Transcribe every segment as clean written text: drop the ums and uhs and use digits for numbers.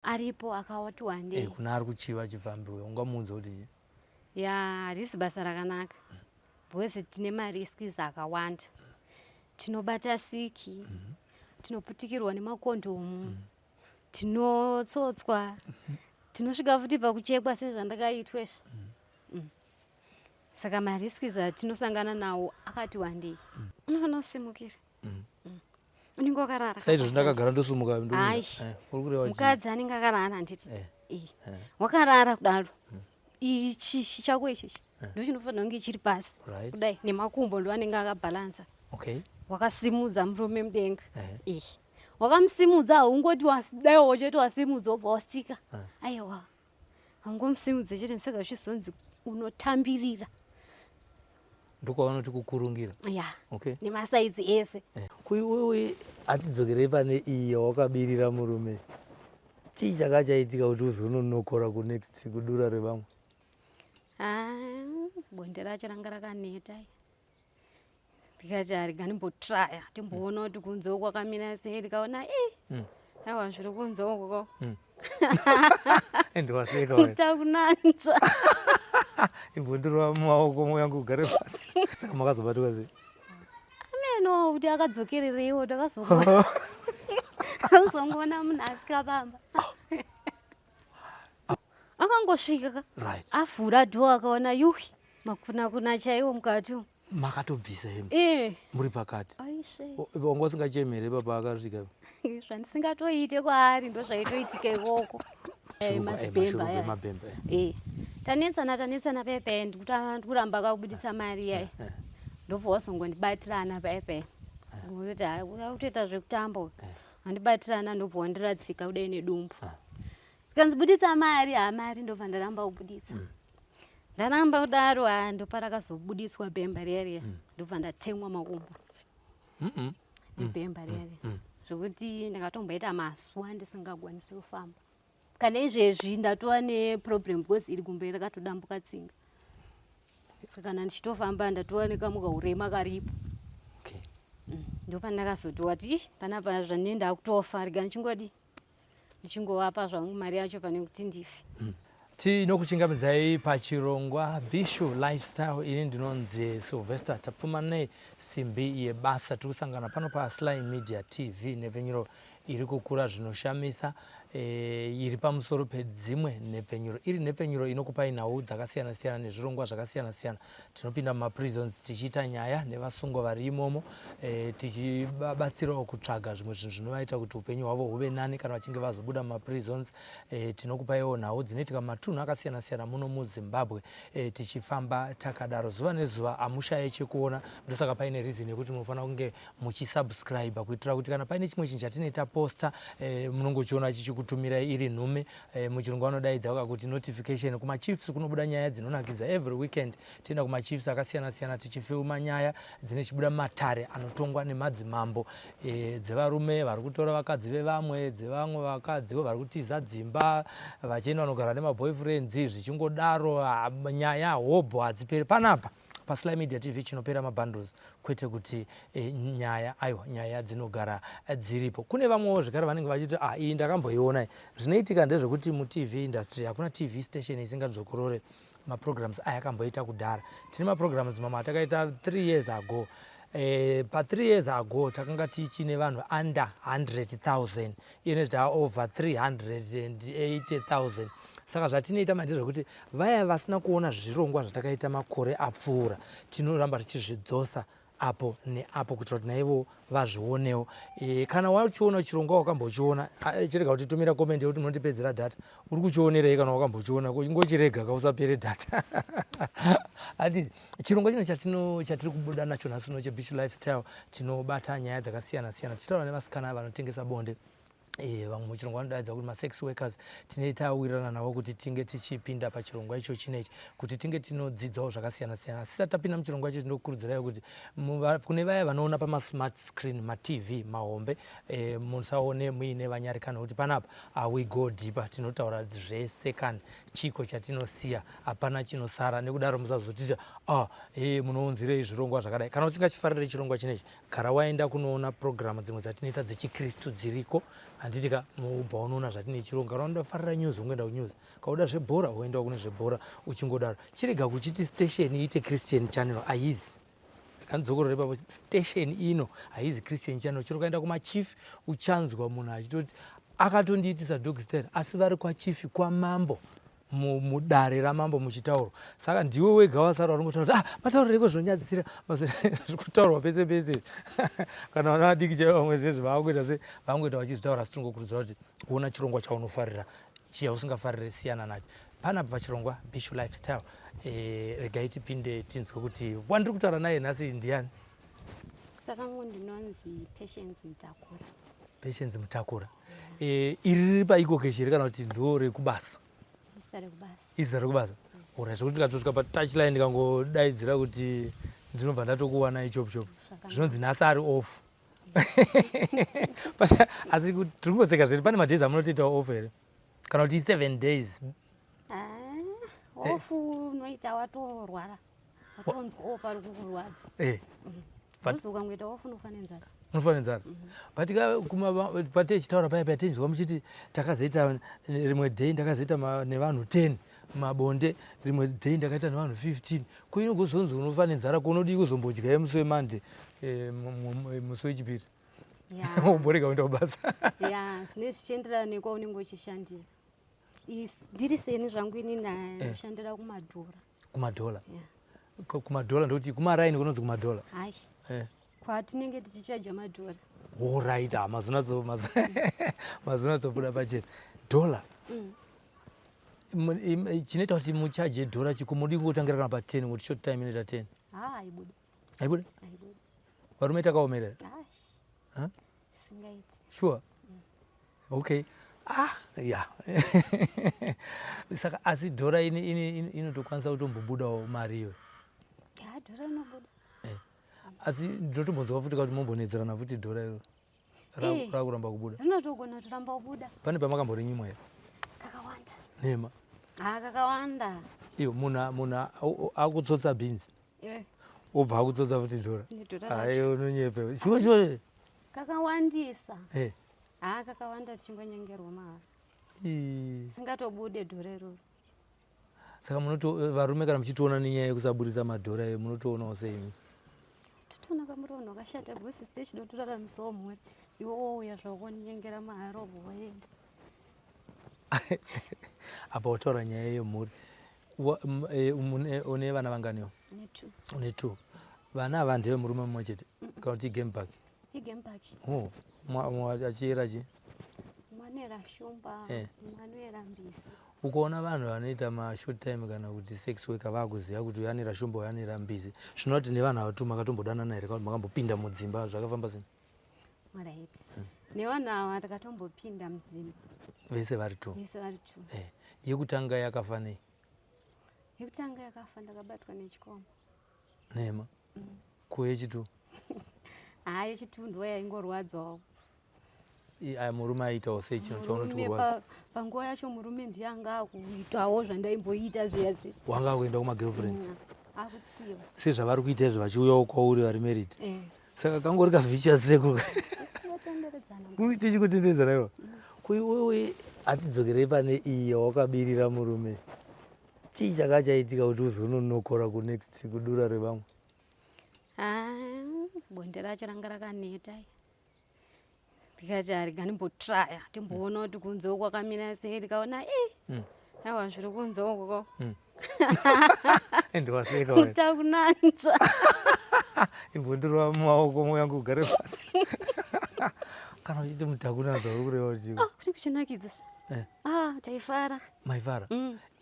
Aripo akawati wandei. Eh, kuna ari kuchiva chifambi uyo ungamuudza kuti chii? Ya, harisi basa rakanaka because tine marisks akawanda. Tinobata siki, tinoputikirwa nemakondomu, tinotsotswa, tinosvika futi pakuchekwa sezvandakaitwa izvi. Saka marisks atinosangana nawo akati wandei. Unofanira kusimukira. Unenge wakarara. Saizvozvi ndakagara ndosumuka ndomira. Ai. Eh, uri kureva chii? Mukadzi anenge akarara handiti? Eh. Eh. Eh. Wakarara kudaro. Ichi chako ichichi ndochinofanira kunge chiri pasi. Right. Kudai nemakumbo ndo anenge akabhalansa. Okay. Wakasimudza murume mudenga. Eh. Eh. Wakamusimudza haungoti daiwo chete wasimudza wobva wastika. Eh. Aiwa. Haungomusimudze chete saka zvichizonzi unotambirira. Ndokwavanoti kukurungira. Ya. Okay. Nemasaidzi ese. Eh. Kuiwewe hatidzokerei pane iyi yawakabirira murume. Chii chakachaitika kuti uzononokora kunext kudura revamwe? Ah, bonde racho ranga rakaneta. Ndikati arega ndimbotraya timboona kuti kunze uko kwakamira sei, ndikaona eh aiwa zviri kunze uko. Ndiwaseka wena. Utakunanzva. Imbondirova mumaoko moyo yangu ugare pasi. Saka makazobatwa sei? Ameno kuti akadzokerereiwo, takazongoona munhu asvika pamba. Akangosvika ka. Right. Avhura door akaona yuhi makuna kuna chaiwo mukati umu. Makatobvisa hembe Eh. muri pakati. Aishe. Wanga usingachemere papa akasvika. Zvandisingatoite kwaari ndozvaitoitika ikoko. Eh, mazibhemba aya. Mabhemba. Eh. Eh. Tanetsana tanetsana pepe ndikuramba kakubuditsa mari yayi. Ndobva wazongondibatirana pepe. Ngokuti hayi kutoita zvekutamba. Andibatirana ndobva wandiradzika kudai nedumbu. Ndikanzi buditsa mari, ha mari ndobva ndaramba kubuditsa. Ndaramba kudaro, ha ndoparakazobudiswa bhemba riya riya. Ndobva ndatemwa makumbo. Nebhemba riya riya. Zvekuti ndakatomboita mazuva ndisingakwanisi kufamba. Kana izvezvi ndatova neproblem because iri gumbo rakatodambuka tsinga. Saka kana ndichitofamba ndatova nekamwe kaurema karipo. Okay. Ndopandakazotova kuti ih panapa zvandinenge ndakutofa rega ndichingodi ndichingovapa zvangu mari yacho pane kuti ndife. Tinokuchingamidzai pachirongwa Bishu Lifestyle. Ini ndinonzi Sylvester Tapfumanei Simbi yebasa. Tiri kusangana pano paSly Media TV nhepfenyuro iri kukura zvinoshamisa, iri pamusoro pedzimwe nhepfenyuro. Iri nhepfenyuro inokupai nhau dzakasiyana siyana nezvirongwa zvakasiyana siyana. Tinopinda mumaprisons tichiita nyaya nevasungwa vari imomo, tichibatsirawo kutsvaga zvimwe zvinhu zvinovaita kuti upenyu hwavo huve nani kana vachinge vazobuda mumaprisons. Tinokupaiwo nhau dzinoitika mumatunhu akasiyana siyana muno muZimbabwe, tichifamba takadaro zuva nezuva. Hamushaye chekuona, ndosaka paine reason yekuti munofanira kunge muchisubscribe kuitira kuti kana paine chimwe chinhu chatinoita posta, munongochiona chichikutumirai iri nhume. Muchirungu vanodaidza kuti notification. Kumachiefs kunobuda nyaya dzinonakidza every weekend. Tienda kumachiefs akasiyana siyana tichifilma nyaya dzine chibuda matare anotongwa nemadzimambo, dzevarume vari kutora vakadzi vevamwe, dzevamwe vakadziwo vari kutiza dzimba vachienda vanogara nemaboyfriends, zvichingodaro. Nyaya hobho hadziperi panapa paSly Media TV. Chinopera mabundles, kwete kuti nyaya. Aiwa, nyaya dzinogara dziripo. Kune vamwewo zvekare vanenge vachiti, ah, iyi ndakamboiona. Zvinoitika ndezvekuti muTV industry hakuna TV station isingadzokorore maprograms ayakamboita kudhara. Tine maprograms mamwe atakaita 3 years ago. Pa3 years ago takanga tichine vanhu under 100,000, ine taa over 380,000. Saka zvatinoita manje ndezvekuti vaya vasina kuona zvirongwa zvatakaita makore apfuura, tinoramba tichizvidzosa apo neapo kuitira kuti naivo vazvionewo. Kana wachiona chirongwa wakambochiona, chirega kutitumira comment yekuti munondipedzera data. Uri kuchionerei kana wakambochiona? Ngochirega kausapere data. Handiti chirongwa chino chatiri kubuda nacho nhasi uno cheBishu Lifestyle, tinobata nyaya dzakasiyana siyana tichitaura nevasikana vanotengesa bonde, vamwe muchirongwa vanodaidza kuti masex workers. Tinee tawirirana navo kuti tinge tichipinda pachirongwa icho chinechi kuti tinge tinodzidzawo zvakasiyana siyana. Asi tisati tapinda muchirongwa icho, tinokurudzirai kuti kune vaya vanoona pamasmart screen, maTV mahombe, musaone muine vanyarikani, kuti panapa we go deeper. Tinotaura zvese kani, chiko chatinosiya hapana chinosara. Nekudaro musazotita, ah, munounzirei zvirongwa zvakadai. Kana usingachifarire chirongwa chinechi, gara waenda kunoona purogiramu dzimwe dzatinoita dzechikristu dziriko. Handiti ka ubva unoona zvatine chirongwa. Kana unofarira news ungoenda kunews. Kauda zvebhora woendawo kune zvebhora uchingodaro. Chirega kuchiti station iite Christian channel haizi. Kandidzokorora ipapo station ino haizi Christian channel. Chero ukaenda kumachief uchanzwa munhu achitoti akatondiitisa dog style asi vari kwachief kwamambo mudare ramambo muchitaurwa saka ndiwe wega wasara uri kuti ah mataurireko zvinonyadzisira zviri kutaurwa pese pese kana vana vadiki chaivo vamwe zvezvi vakuita se vangoita vachizvitaura asi tinongokurudzira kuti kuona chirongwa chaunofarira chiya usingafarire siyana nacho panapa pachirongwa Bishu Lifestyle eh, regai tipinde tinzwe kuti wandiri kutaura naye nhasi ndiani. Zita rangu ndinonzi Patience Mutakura. Patience Mutakura. Eh, iri riri paikokeshi here kana kuti ndo rekubasa? Izita rekubasa. Izita rekubasa. Ora zvekuti ndikatosvika patouchline ndikangodaidzira kuti ndinobva ndatokuwana ichop chop. Zvinonzi nhasi ari off. Asi tiri kungoseka zvedu pane madays amunotoitawo off here? Kana kuti 7 days? Ah, off unoita watorwara. Watonzwawo pari kukurwadza. Eh. But ukangoita off unofa nenzara. Unofa nenzara. But ka patechitaura paya paya tinzwa muchiti takazoita rimwe day ndakazoita nevanhu 10 mabonde rimwe day ndakaita nevanhu 15 ko inogozonzi unofa nenzara ko unodii kuzombodya yemusi wemande eh, musi wechipiri womborega kuenda kubasa. Ya, zvine zvichienderana nekwaunenge uchishandira. Ndiri seni zvangu ini ndashandira eh. kumadhora. Kumadhora? Yeah. Kumadhora ndokuti kumaraini kunonzi kumadhora? Hai. Eh. Kwatinenge tichichaja madhora. Alright, ah, mazunatso mazunatsobuda pachena. Dhola. Chinoita kuti muchaje dhora chiko mudi kungotangira kana pa 10 kuti short time inoita 10. Ah, haibude. Haibude? Haibude. Varume takaomerera. Ah. Singaiti. Sure. Okay. Ah, yeah. Saka asi dhora inotokwanisa kutombobudawo mari iyoyo. Ya, dhora inobuda. Eh. Asi ndinotombonzwa futi kuti mombonetserana futi dhora iro. Eh. Rakuramba kubuda. Rinotogona kutoramba kubuda. Pane pamakamborinyimwa here? Kakawanda. Nhema. Ah, kakawanda. Iyo munhu munhu akutsotsa beans. Eh. Obva akutsotsa futi dhora. Nedhora racho. Hayi unonyepa. Shuwa shuwa. Kakawandisa. Eh. Ah, kakawanda tichingonyengerwa mahara. Ii. Singatobude dhora iroro. Saka munoto varume kana muchitoona nenyaya yekusaburitsa madhora iyo munotoonawo sei? Totoona kamuri vanhu vakashata because isu tichida kutoraramisawo mhuri. Iwe wouya zvako wonyengera mahara obva waenda. Apa wataura nyaya yemhuri. Une vana vanganiwo? Une two. Une two. Vana ava ndevemurume mumwe chete kana kuti igame park? Igame park. Oh, achiyera chii? Mumwe anoera shumba, Eh. mumwe anoera mbisi. Ukaona vanhu vanoita mashort time kana kuti sex worker vakuziva kuti uyu anoera shumba uyu anoera mbizi zvinova kuti nevanhu ava tu makatombodanana here kana kuti makambopinda mudzimba zvakafamba sei? Right. Nevanhu ava takatombopinda mudzimba. Vese vari two. Vese vari two. Eh. Yekutanga yakafa nei? Yekutanga yakafa ndakabatwa nechikomba. Nhema. Ko yechitu? Haa yechitu ndiyo yaingorwadzawo. Aya murume aiitawo sei chinhu chaunoti Murume kurwadza? Panguva yacho murume ndiye anga akuitawo zvandaimboita zviya zviya. Wanga akuenda kumagirlfriends? Akutsiva. Sezvavari kuita izvo vachiuyawo kwauri vari married? Eh. Saka kangori kavicious circle. Tichitenderedzana. Tichikutenderedzana iwa. Ko iwewe hatidzokerei pane iyi yawakabirira murume. Chii chaka chaitika kuti uzononokora kunext kudura revamwe? Ah, bonde racho ranga rakaneta. Ndikati arega ndimbotraya ndimboona kuti kunze uko kwakamira sei ndikaona eh aiwa zviri kunze uko. Ndiwaseka wewe. Takunanzva. Imbondirova mumaoko moyo wangu ugare pasi. Kana uchiti mutakunanzva uri kureva kuti chii? Ah, kuri kuchinakidza. Eh. Ah, taifara. Maifara?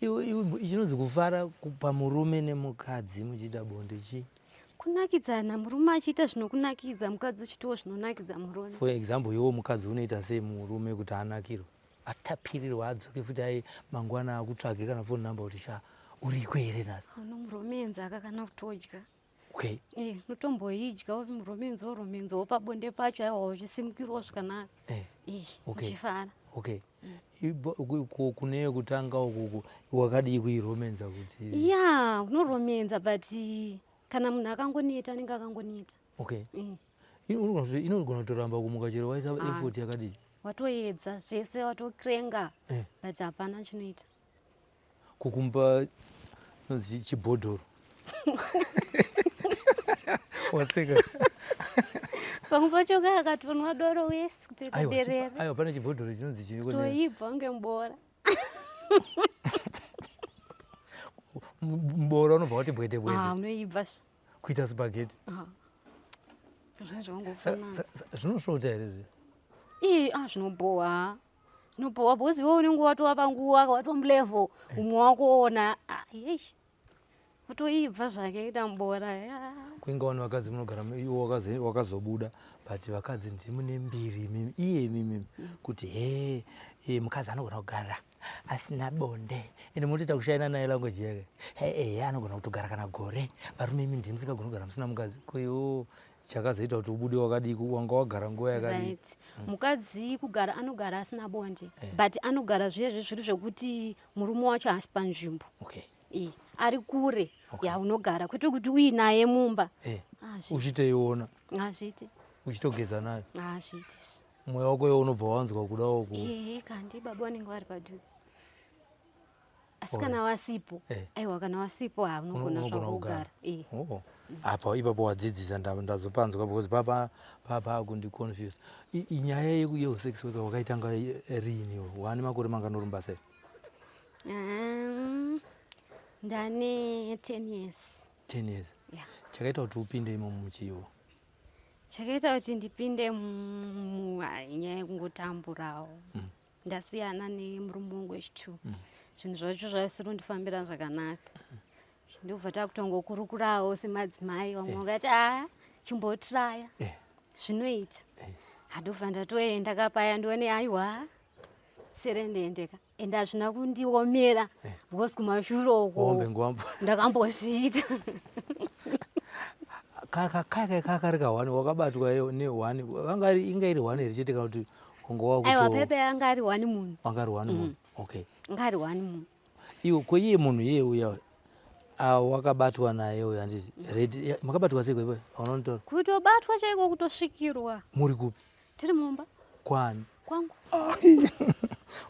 Iwe iwe chinonzi kufara pamurume nemukadzi muchiita bonde chii? Kunakidzana, murume achiita zvinokunakidza, mukadzi uchitiwo zvinonakidza murume. For example, iwe mukadzi unoita sei murume kuti anakirwe? Atapirirwa adzoke futi aye mangwana akutsvage kana phone number kuti sha uriko here nhasi? Unomuromenza aka kana kutodya. Okay. Eh, unotomboidya uchimuromenza uromenzawo pabonde pacho aiwa uchisimukirwawo zvakanaka. Eh. Eh, Okay. uchifara. Okay. Kune yekutanga uku wakadii kuiromenza kuti? Yeah, unoromenza but kana munhu akangoneta anenge akangoneta. Okay. Eh. Inogona kutoramba kumuka chero waita effort yakadii? Watoedza zvese watokrenga Eh. but hapana chinoita. Kukumupa inonzi chibhodhoro. Waseka. Pamwe pacho ka akatonwa doro wese kutoita Aiwa, derere. aiwa pane chibhodhoro chinonzi chiriko ne- Toibva kunge muboora. Muboora unobva wati bwete bwete. Ah, unoibva zve. Kuita spaghetti. Ah. Zvinhu zvakangofanana. Zvinosvota here izvi? Ii, ah, zvinobhowa. Zvinobhowa because iwe unenge watova panguva watomulevel umwe wakuona. Ah, yeyi. Kutoibva zvake kuita muboora. Ah. Kuinga wani vakadzi munogara iwe wakazobuda but vakadzi ndimune mbiri imimi iye imimi kuti he mukadzi anogona kugara asina bonde ende munotoita kushaina naye language yake he ehe anogona kutogara kana gore varume imi ndimi musingagoni kugara musina mukadzi ko iwo chakazoita kuti ubude wakadii wanga wagara nguva yakadii Right. Mukadzi kugara anogara asina bonde but anogara zviye zviri zvekuti murume wacho haasi panzvimbo. Okay. Ari kure yaunogara kwete kuti uinaye mumba. Uchitoiona. Hazviiti. Uchitogeza nayo. Hazviiti. Mweya wako iwe unobva wanzwa kudawo ku. Ehe kandi baba vanenge vari padhuze. Asi kana wasipo, aiwa kana wasipo ha unogona zvako kugara. Oh. Apa ipapo wadzidzisa ndazopanzwa because papa papa kundiconfuse. Inyaya yehusex worker wakaitanga riini iwe? Wane makore mangani uri mubasa iri? Ndane 10 years. 10 years. Yeah. Chakaita kuti upinde imomo muchiwo? Chakaita kuti ndipinde nyaya yekungotamburawo. Ndasiyana nemurume wangu wechi2. Zvinhu zvacho zvaisiri kundifambira zvakanaka. Ndobva takutongokurukurawo semadzimai vamwe vakati a chimbotraya. Zvinoita. Handobva ndatoenda kapaya ndione aiwa serendendeka. Ende hazvina kundiomera because kumashure uko ndakambozviita. Kaka kaka rika one wakabatwa ne one vanga inga iri one here chete kana kuti wanga wakuto Aiwa pepe anga ari one munhu. Anga ari one munhu. Okay. Anga ari one munhu. Iwe ko iye munhu iye uya wakabatwa naye uyu handiti ready makabatwa sei kwepo hauna Kutobatwa chaiko kutosvikirwa. Muri kupi? Tiri mumba. Kwani? Kwangu.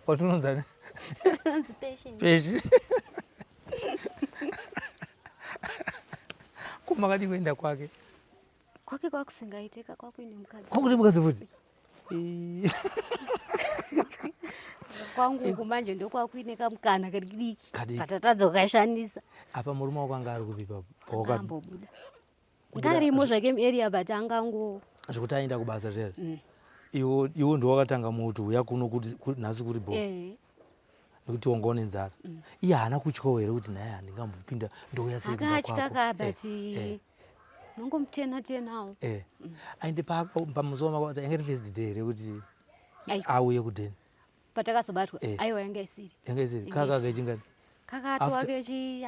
Watinonzani? Tinonzi Patience. Patience. Ko makadii kuenda kwake? Kwake kwakusingaiteka kwakuine mukadzi. Kwakuine mukadzi futi? Kwangu uku manje ndokwakuine kamukana kadiki. Patatadza kukashandisa. Apa murume wako anga ari kupi ipapo? Akambobuda. Ngarimo zvake muarea but angango zvekuti aenda kubasa zvere. Iwo ndiwo wakatanga muti uya kuno kuti nhasi kuri bho. Nekuti wanga une nzara. Iye haana kutyawo here kuti naye handingambopinda ndouya sei kumba Akatya kwako? ka but nongomutena tenawo. Aende pamusi wamako yanga iri first day here kuti auye kudeni? Patakazobatwa aiwa yanga isiri. Yanga isiri. Kaka kechingani? Kakatwa kechi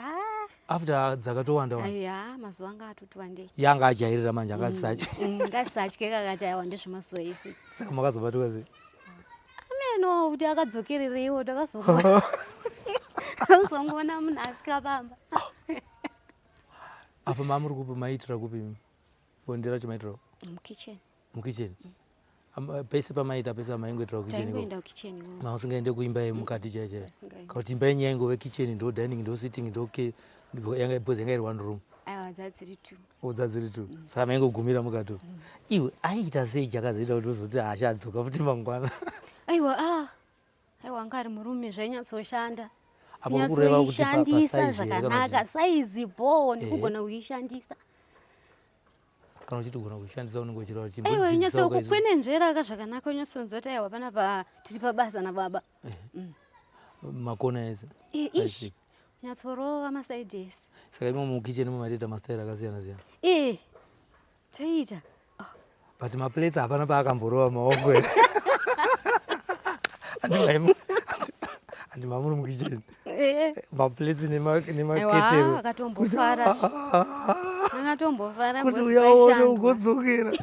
After dzakatowanda wanda. Aiya mazuva anga atoti wandei. Yanga ajairira manje anga asisatye. Ngasatye kakati aiwa ndezvemazuva ese. Saka makazobatwa sei? Ameno kuti akadzokerereiwo takazongoona. Takazongoona munhu asvika pamba. Apa mamuri kupi maiitira kupi? Bonde racho maiitira? Mukitchen. Mukitchen. Pese pamaita pese pamaingoitira kukitchen. Taingoenda kukitchen ikoko. Mausingaende kuimba yemukati chaiyo chaiyo. Kana kuti imba yenyu yaingove kitchen ndo dining ndo sitting ndo ke yanga because yanga iri one room. Aiwa dzadziri two. Oh dzadziri two. Saka maingogumira mukati. Iwe aiita sei chakazoita kuti uzoti achadzoka futi mangwana? Aiwa ah. Aiwa anga ari murume zvainyatsoshanda. Apo uri kureva kuti Kunyatsoishandisa pa size here kana zvakanaka kuti saizi bho ndikugona kuishandisa. Kana uchitogona kuishandisa unenge uchireva kuti Aiwa chimbodzidzisawo nyatso kaizvo. kukwenenzvera ka zvakanaka unyatsonzwa kuti aiwa panapa tiri pabasa nababa. Makona ese. Ish. Nyatsorova masaidi ese. Saka imomo mukitchen imomo maitoita mastaira akasiyana siyana. Toita. But maplates hapana paakamborova maoko here. Andi mamuri mukitchen. Maplates nemaketero. Aiwa, akatombofara. Akatombofara Kuti boss uyaone paishandwa. ugodzokera.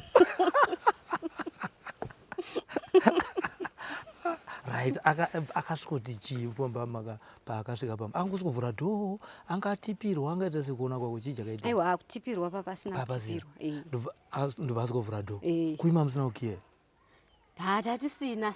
Right, akasvikoti chii pamba maka paakasvika pamba? Angosvikovhura door, angatipirwa, angaita sekuona kwako chii chakaitika? Aiwa, akutipirwa papa asina Papa asina. kutipirwa. Ndobva asvikovhura door. Eh. Kuima musina kukiya? Ha, tatisina.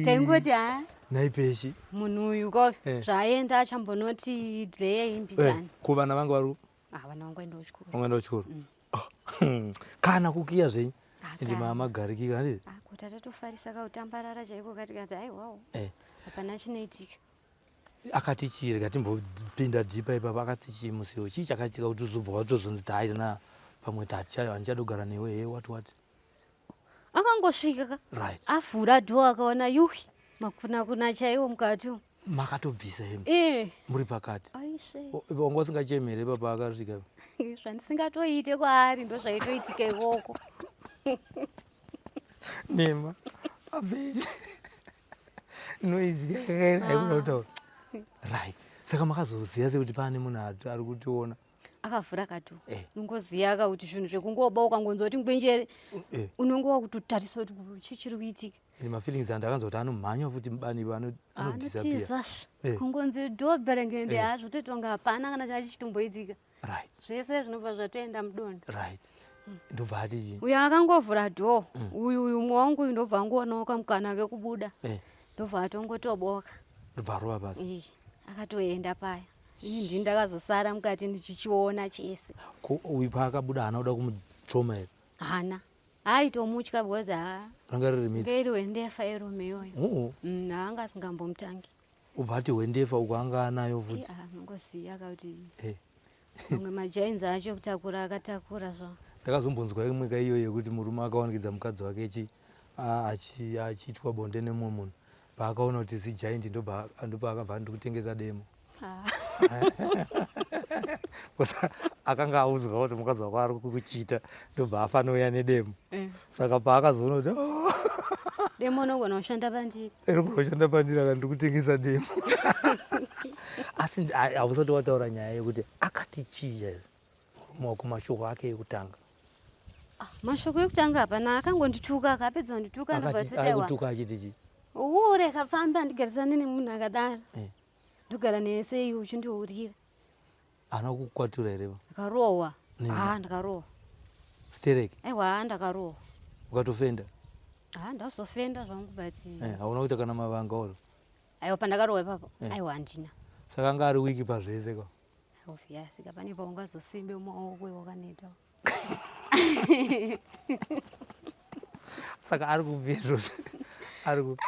Taingoti ha. Nhai Peshi. Munhu uyu ko eh. zvaenda achambonoti dleyei mbijana. Eh, ko vana vanga vari Ah, vana vangu vaenda kuchikoro. Vangu kuchikoro. Oh. Kana kukiya zvenyu. Ende mama garikika handiti? Ah, ko tatatofarisa kautambarara chaiko kati kati aiwawo. Eh. Hapana chinoitika. Akati chii rega timbopinda dhipa ipapa akati chii musiwo chii chakaitika kuti uzobva watozonzi taita na pamwe tati handichadogara newe he what what. Akangosvika ka. Right. Avhura door akaona yuhi makuna kuna chaiwo mukati umu. Makatobvisa hembe. Eh. Muri pakati. Aishe. Wanga usingachemi here ipapa akasvika? Zvandisingatoite kwaari ndozvaitoitika ikoko. Nema. Abeji. Noise yakaira haikuna kutaura. Right. Saka makazoziva sekuti pane munhu ari kutiona. Akavhura katu. Eh. Unongoziva ka kuti zvinhu zvekungoba ukangonzwa kuti ngwenjere. Eh. Unonge wakutotarisa kuti chii chiri kuitika. Ine mafeelings andakanzwa kuti anomhanya futi mubani anodisappear. Eh. Kungonzi door berengende eh. hazvo toita kunge hapana kana chachi chitomboitika. Right. Zvese zvinobva zvatoenda mudondo. Right. Ndobva ati chii? Uyo akangovhura door. Uyu uyu mumwe wangu uyu ndobva angoonawo kamukana kekubuda. Eh. Ndobva atongotoboka. Ndobva arova pasi. Eh. Akatoenda paya. Ini ndini ndakazosara mukati ndichichiona chese. Ko uyu paakabuda haana kuda kumutsvoma here? Haana. Aitomutya because haa. Ranga riri midzi. Iri hwendefa yerume iyoyo. Oo. Haanga asingambomutangi. Ubva ati hwendefa uko anga anayo futi. Ah, unongoziva ka kuti Eh. mamwe majainzi acho kutakura akatakura zvo. Ndakazombonzwa imwe ka iyoyo yekuti murume akawanikidza mukadzi wake achiitwa bonde nemumwe munhu. Paakaona kuti zigiant ndopaakabva ndikutengesa demo. Ah. Akanga audzwa kuti mukadzi wako ari kukuchita ndobva afanouya nedemo. Eh. Saka paakazoona kuti, oh. Demo unogona kushanda pandiri. Rinogona kushanda pandiri aka ndikutengesa demo. Asi hausati wataura nyaya yekuti akati chii chaizvo murume wako mashoko ake ekutanga. Ah, mashoko ekutanga hapana, akangondituka akapedza kundituka ndobva Akati, atoita aiwa. Aikutuka achiti chii? Hure kafamba andigarisane nemunhu akadaro. Eh. Ndogara naye sei uchindiurira? Haana kukukwatura here ba? Ndakarohwa. Nini? Ah, ndakarohwa. Stereki? Aiwa, ndakarohwa. Ukatofenda? Ah, ndazofenda zvangu but Eh, hauna kuita kana mavanga oro? Aiwa, pandakarohwa ipapo. Eh. Aiwa, handina. Saka anga ari wiki pazvese ka? Obvious, ka pane paungazosimbe maoko wakaneta. Saka ari kupi izvozvo? Ari kupi?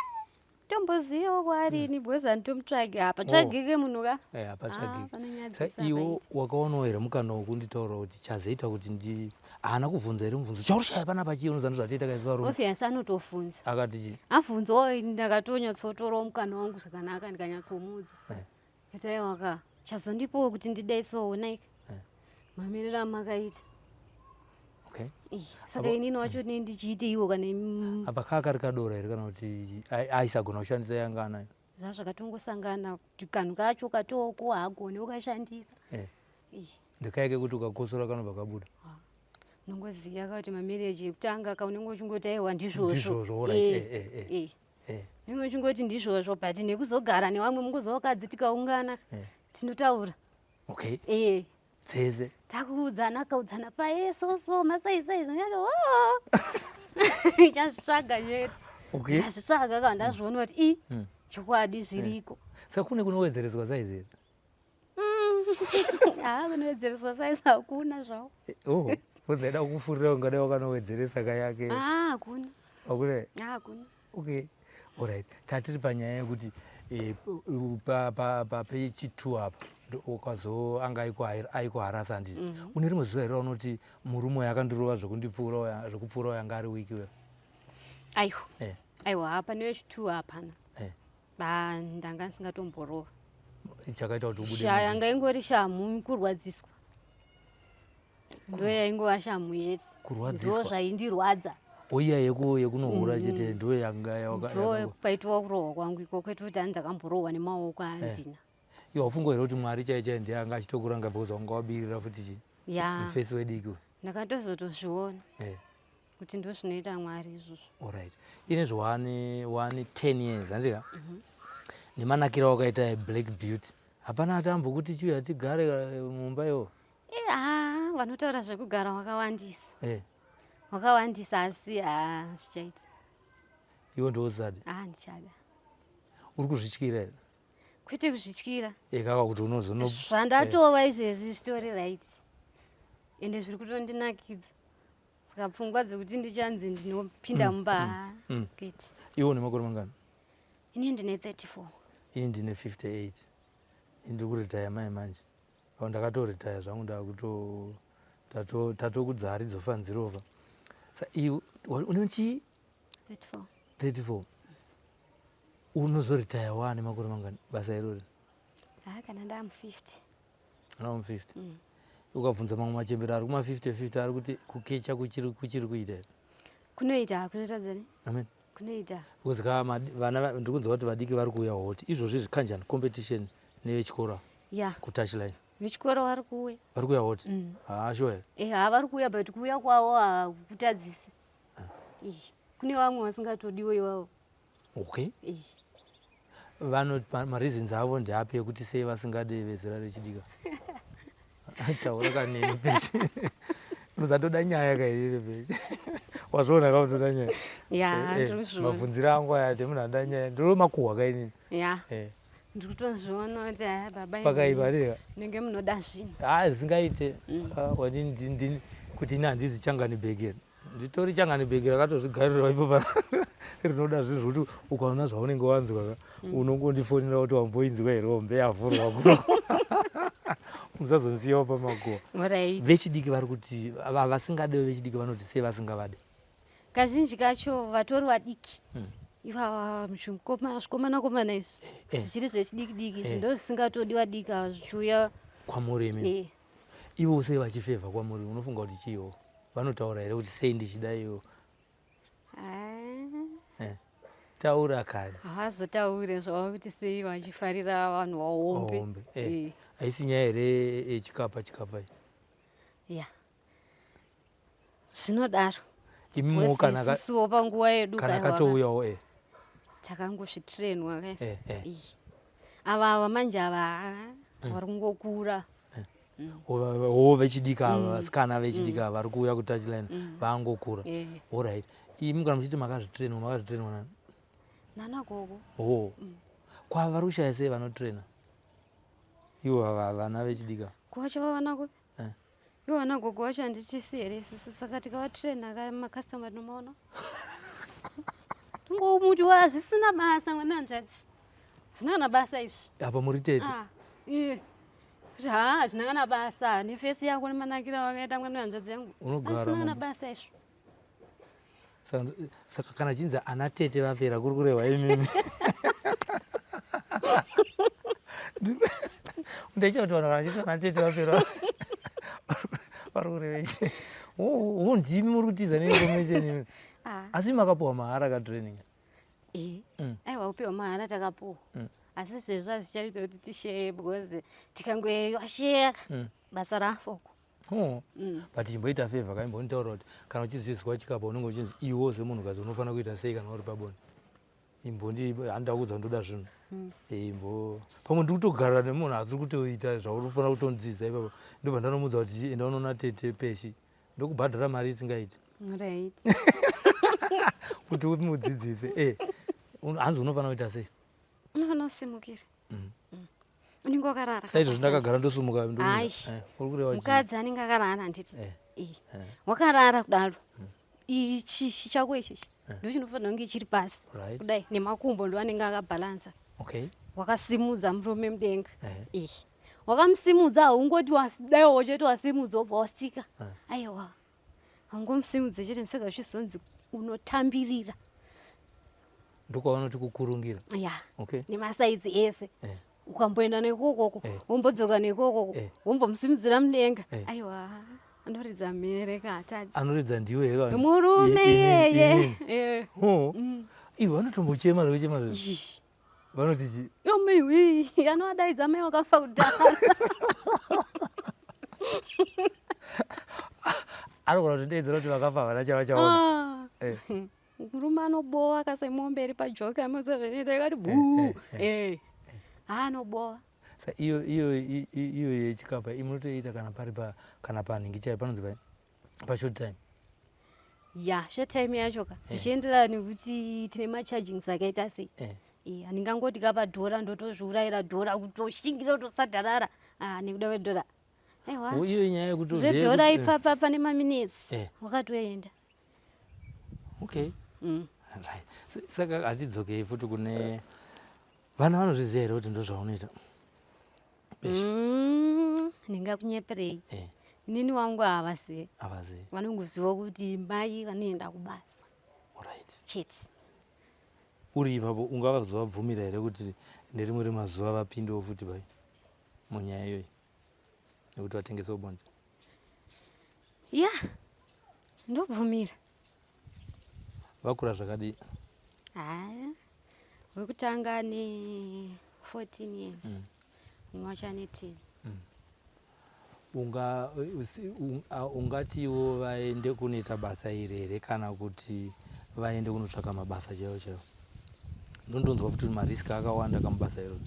Tombozivawo kwaari ini because handitomutsvagi. Hapatsvagike munhu ka? Eh, hapatsvagike. Ah, panonyadzisa Saka iwe paita. wakaonawo here mukana wekunditaura kuti chazoita kuti ndi haana kubvunza here mubvunzo? Chaurushaya panapa chii unoziva ndozvatiita kaisi varume? Obvious anotobvunza. Akati chii? Abvunzawo ini ndakatonyatsotorawo mukana wangu zvakanaka ndikanyatsomuudza. Eh. Ndikati aiwa ka chazondipawo kuti ndidai so onaika. Eh. Mamiriro amakaita. Okay. Ih, saka inini wacho ne ndichiiteiwo kana imi Apa kaa kari kadora here kana kuti aisagona kushandisa yanga anayo? Zvazvakatongosangana kuti kanhu kacho katoko haagoni ukashandisa. Eh. Ih. Ndikaike kuti ukakosora kanobva kabuda. Ah. Unongoziva ka kuti mamarriage ekutanga ka unenge uchingoti aiwa ndizvozvo. Ndizvozvo, all right. Eh, Eh, eh, eh. eh. Eh. Unenge uchingoti ndizvozvo but nekuzogara nevamwe mungozova vakadzi tikaungana Eh. tinotaura. Okay. Eh. Dzese. Takuudzana kaudzana paye so so masai sai ndati oh. Ichazvitsvaga chete. Okay. Ndazvitsvaga ka ndazviona kuti i chokwadi zviriko. Saka kune kunowedzereswa size here? Ah, kunowedzereswa size hakuna zvawo. Oh, unzaida kufurira ungadai wakanowedzeresa ka yake. Ah, hakuna. Hakuna? Ah, hakuna. Okay. All right. Tatiri panyaya yekuti pa pechi 2 apa ukazo anga aikuharasa handiti? Une rimwe zuva here raunoti murume uyu akandirova zvekundipfuura uya, zvekupfuura uya anga ari wiki uya? Aiwa. Eh. Aiwa, hapana wechi 2 hapana. Eh. Ba ndanga ndisingatomborova. Chakaita kuti ubude Sha muzvi- yanga ingori shamhu kurwadziswa. Ndo yaingova shamhu yeti. Kurwadziswa. Ndo zvaindirwadza. Oiya yekunohura chete ndo yanga Ndo yaka- paitwa kurohwa kwangu ikoko kwete kuti hanzi ndakamborohwa nemaoko handina. Iwe wafunga here kuti Mwari chaiye chaiye ndiye anga achitokuranga because wanga wabirira futi chi? Ya. Mufesi wediki uyu. Ndakatozotozviona. Eh. Kuti ndo zvinoita Mwari izvozvo. All right. Ine zvawane 10 years, handika? Nemanakiro awakaita Black Beauty. Hapana ati ambokuti chiuya tigare mumba iwo? Eh, ah, vanotaura zvekugara wakawandisa. Eh. Wakawandisa asi, ah, zvichaita. Iwe ndousadi? Ah, ndichada. Uri kuzvityira here? Kwete kuzvityira. Ekaka kuti unozono Zvandatova izvezvi zvitori right, ende zviri kutondinakidza, saka pfungwa dzekuti ndichanzi ndinopinda mumba, kwete. Iwe une makore mangani? Ini ndine 34. Ini ndine 58. Ini ndiri kuretire mai manje. Au ndakatoretire zvangu, ndakuto tatokudza hari dzofa nzirova. Sa iwe une chii? 34. 34. Unozoretire wane makore mangani basa irori? Ha, kana ndamu 50. Around 50. Ukabvunza mamwe machembero ari kuma 50 50, ari kuti kukecha kuchiri kuita here? Kunoita, kunotadzani? Amen. Kunoita. Because ka vana ndiri kunzwa kuti vadiki vari kuuya hot izvozvi, zvikanjani competition nevechikoro kutouchline? Vechikoro vari kuuya. Vari kuuya hot. Haa, sure here? Eh, ha, vari kuuya, but kuuya kwavo hakutadzisi. Eh, kune vamwe vasingatodiwo ivavo. Eh. Vano mareasons avo ndeapi ekuti sei vasingade vezera rechidika? Taura kanini, Peshi. Unozatoda nyaya kairire, Peshi. Wazviona ka, unotoda nyaya. Ya. Eh, eh, Ndiri kuzviona. Mabvunziro angu aya temunhu anoda nyaya, ndiro makuhwa kainini. Ya. Ndiri kutozviona kuti haya, baba, Pakaipa rega. Nenge munoda zvinhu. Ha, zvingaite. Ah, wati kuti ini handizi changani bhegeri, nditori changani bhegi rakatozvigarira ipo pa rinoda zvinhu zvekuti ukaona zvaunenge wanzwa ka, unongondifonera kuti wamboinzwa here, hombe yavhurwa kuno, musazonziyawo pamakuhwa. Alright. Vechidiki vari kuti vasingadewo vechidiki vanoti sei vasingavade? Kazhinji kacho vatori vadiki ivava, zvikomana komana izvi zvichiri zvechidiki diki, izvi ndo zvisingatodi vadiki ava zvichiuya. Kwamuri imi? Eh. Ivo sei vachifevha kwamuri? Unofunga kuti chiiwo? Vanotaura here kuti sei ndichida iwo? Ah, Taura kare. Havazotaure zvavo kuti sei vachifarira vanhu vahombe. Hombe. Haisi nyaya here yechikapa chikapa iyi? Ya, zvinodaro. Imimiwo kana Isusuwo panguva yedu kana kaiwa katouyawo takangozvitrainwa kaisi. Eh. Ava ava manje ava vari kungokura. O, vechidiki ava, vasikana vechidiki ava vari kuuya kutouchline vangokura. Alright, imi kana muchiti makazvitrainwa, makazvitrainwa nani? Nana gogo. O, kwava vari kushaya sei vanotraina ivo vana vechidiki ava? Kuvacho vavana kupi? Eh. Ivo vana gogo vacho handitisi here isusu? Saka tikavatraina ka, macustomer tinomaona. Tingomuti wa zvisina basa, mwana hanzvadzi, zvina kana basa izvi. Apa muri tete. Ah, iye kuti ha, hazvina kana basa neface yako nemanakiro awakaita, mwana wehanzvadzi yangu. Unogara Hazvina kana mumba. basa izvo. Saka kana chinzi ana tete vapera, kuri kurehwa imimi? Ndechoti vanhu kana chiti ana tete vapera, vari kureva o ndimi muri kutiza neinformation imi. Ah. Asi makapuwa mahara katraining? Eh. Aiwa, upiwa mahara takapuwa, asi zvezvo hazvichaita kuti tisheye, because tikangoasheya basa rafoko. Oh. But chimboita favour kaimbonitaura kuti kana uchizvizwa chikapa, unenge uchinzi iwo semunhukadzi unofanira kuita sei kana uri pabonde? Imbondi, handida kuudza, ndoda zvinhu. Imbo pamwe ndiri kutogara nemunhu asiri kutoita zvauri kufanira kutondidzidza ipapo, ndobva ndanomudza kuti enda unoona tete Peshi, ndokubhadhara mari isingaiti kuti umudzidzise. Hanzi unofanira kuita sei? Unofanira kusimukira. Unenge wakarara. Saizvozvo ndakagara, ndosumuka? Ai. Uri kureva chii? Mukadzi anenge akarara, handiti? Eh. Eh. Wakarara kudaro, ichi chako ichichi ndo chinofanira kunge chiri pasi kudai, nemakumbo ndo anenge akabhalansa. Wakasimudza murume mudenga. Eh. Wakamusimudza, haungoti daiwo chete wasimudza wobva wastika. Aiwa, haungomusimudze chete, saka zvichizonzi unotambirira. Ndokwavanoti kukurungira? Ya. Nemasides ese. Ukamboenda nekokoko, wombodzoka nekokoko, wombomusimudzira mudenga. Aiwa, anoridza mhere kahatadzi. Anoridza ndiwe here Murume iyeye. Inini? Eh. Oh. Ivo vanotombochema zvekuchema zvezvo? Ih. Vanoti chi? Yomiwi anovadaidza mai wakafa kudhara. Anogona kutodaidzira kuti vakafa havana chavachaona. Ah. Murume anobowa kasemombe iri pajoka yamusevhenita ikati buu. Eh, Anobowa. Sa iyo yechikapa imunotoita kana pari pa kana panhingi chaiyo panonzi pai, pashort time? Ya, shetime yacho ka zvichienderana nekuti tine machargings akaita sei. Handingangoti kapa dhora ndotozviurayira dhora, kutoshingira kutosadharara, ah, nekuda kwedhora, aiwa. Iyo inyaya yekuti Zvedhora ipapa pane maminutes wakatoenda. Okay. Right. Saka hatidzokei futi kune vana. Vanozviziva here kuti ndozvaunoita? Ndingakunyeperei? Inini wangu havazivi. Havazivi. Vanongoziva kuti mai vanoenda kubasa chete. Uri ipapo, ungavazovabvumira here kuti nerimwe remazuva vapindewo futi bai munyaya iyoyi nekuti vatengesewo bonde? Ya, ndobvumira. Vakura zvakadii? Haya, wekutanga ane 14 years, mumwe wacho ane 10. Ungatiwo vaende kunoita basa iri here, kana kuti vaende kunotsvaka mabasa chaiwo chaiwo? Ndondonzwa futi kuti mariski akawanda kamubasa iroro.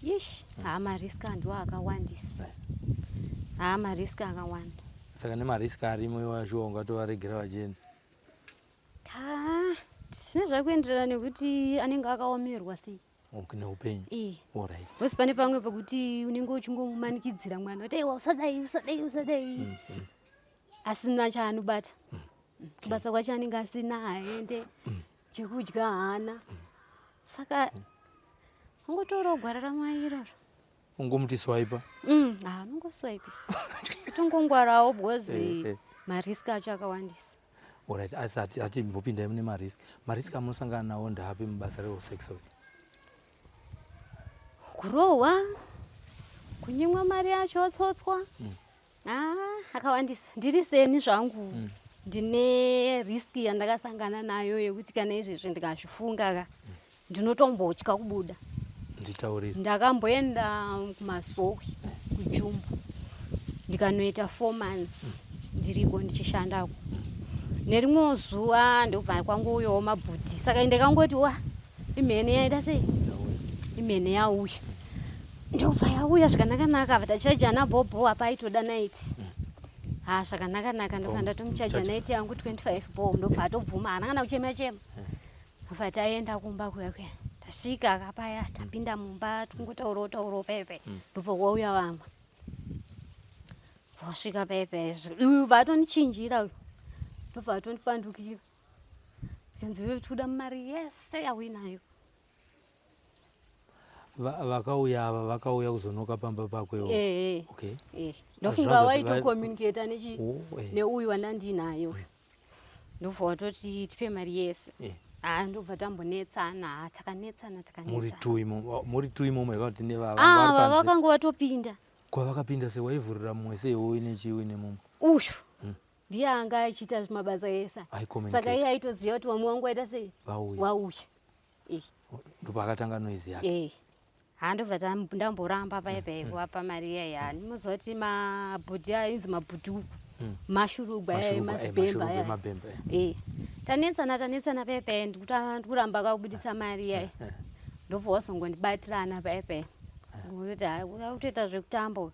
Ish, haa, mariski andiwo akawandisa. Haa, mariski akawanda. Saka nemariski arimo iwacho, ungatovaregera vachienda? Ha, zvine zvakuenderana nekuti anenge akaomerwa sei. Ok, neupenyu. Alright. Because pane pamwe pekuti unenge uchingomumanikidzira mwana kuti aiwa, usadai, usadai, usadai, asina chaanobata. Kubasa kwacho anenge asina, haende, chekudya haana, saka ungotorawo gwara ramai iroro. Ungomuti swaipa. Ha, unongoswaipisa, tongongwarawo because mariski acho akawandisa. Alright, asi hatimbopindai mune mariski. Mariski amunosangana nawo ndaapi mubasa resex work? Kurohwa, kunyimwa mari yacho, otsotswa. Ah, akawandisa. Ndiri seni zvangu, ndine riski yandakasangana nayo yekuti kana izvezvi ndikazvifunga ka, ndinotombotya kubuda. Nditaurire. Ndakamboenda kuMazowe, kuJumbo, ndikanoita 4 months ndiriko ndichishandako. Nerimwewo zuva ndobva kwangouyawo mabhudhi, saka ndakangoti wa, imhene yaita sei, imhene yauya. Ndobva yauya zvakanaka-naka, abva tachajana bhobho. Apa aitoda night. Ha, zvakanaka-naka, ndobva ndatomuchaja night yangu 25 bo. Ndobva atobvuma, haana kana kuchema chema. Ndobva taenda kumba kuya kuya. Tasvika kapaya, tapinda mumba, tingotaurawo taurawo paipai, ndobva kwauya vamwe. Vasvika paipai, uyu bva atonichinjira, uyu ndobva atondipandukira, kanzi, "Wewe, toda mari yese yauinayo." Vakauya ava vakauya kuzonoka pamba pako iwo? Ee. Okay. Ndofunga Hazvazoti waitocommunicata nechi Oh. neuyu wandandinayo. Ndobva watoti tipe mari yese. Ha, ndobva tambonetsana. Ha, takanetsana, Muri takanetsana. tu imomo, muri tu imomo here, kuti Ah, vari panze? Vakanga vatopinda. Kwavakapinda sei? Waivhurira mumwe sei uine chii, uine mumwe? Uyu ndiye anga achiita mabasa ese. Aicommunicate. Saka iye aitoziva kuti vamwe vangu waita sei. Vauya. Wauya. Ndopakatanga noise yake. Ha, ndobva ndamboramba paipai kuvapa mari iyaya. Ndimoziva kuti mabhudhi ainzi mabhudhi uku, mashurugwa aya. Mashurugwa, Emazibhemba mashurugwa aya. emabhemba. Tanetsana, tanetsana paipai, ndikuramba kakubuditsa mari iyaya. Ndobva wazongondibatirana paipai kuti hai, kutoita zvekutamba uyu.